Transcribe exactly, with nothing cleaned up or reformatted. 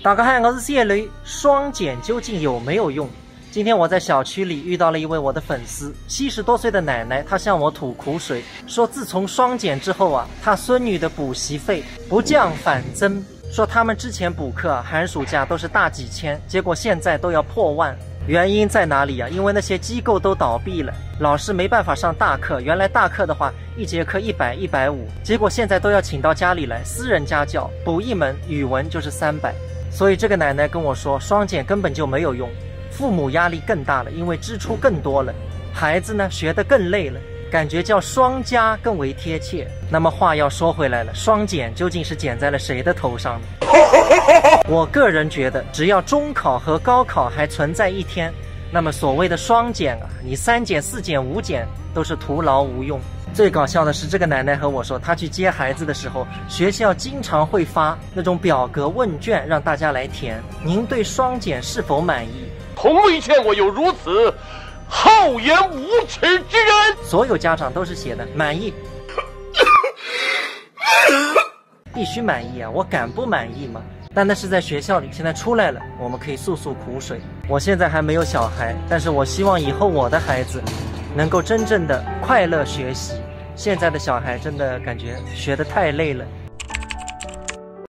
大家好，我是谢雷。双减究竟有没有用？今天我在小区里遇到了一位我的粉丝，七十多岁的奶奶，她向我吐苦水，说自从双减之后啊，她孙女的补习费不降反增，说他们之前补课啊，寒暑假都是大几千，结果现在都要破万。原因在哪里啊？因为那些机构都倒闭了，老师没办法上大课。原来大课的话，一节课一百、一百五，结果现在都要请到家里来，私人家教，补一门语文就是三百。所以这个奶奶跟我说，双减根本就没有用，父母压力更大了，因为支出更多了，孩子呢学得更累了，感觉叫双加更为贴切。那么话要说回来了，双减究竟是减在了谁的头上呢？我个人觉得，只要中考和高考还存在一天，那么所谓的双减啊，你三减、四减、五减都是徒劳无用。最搞笑的是，这个奶奶和我说，她去接孩子的时候，学校经常会发那种表格问卷让大家来填。您对双减是否满意？从未见过有如此厚颜无耻之人。所有家长都是写的满意，必须满意啊！我敢不满意吗？但那是在学校里，现在出来了，我们可以诉诉苦水。我现在还没有小孩，但是我希望以后我的孩子能够真正的快乐学习。现在的小孩真的感觉学得太累了。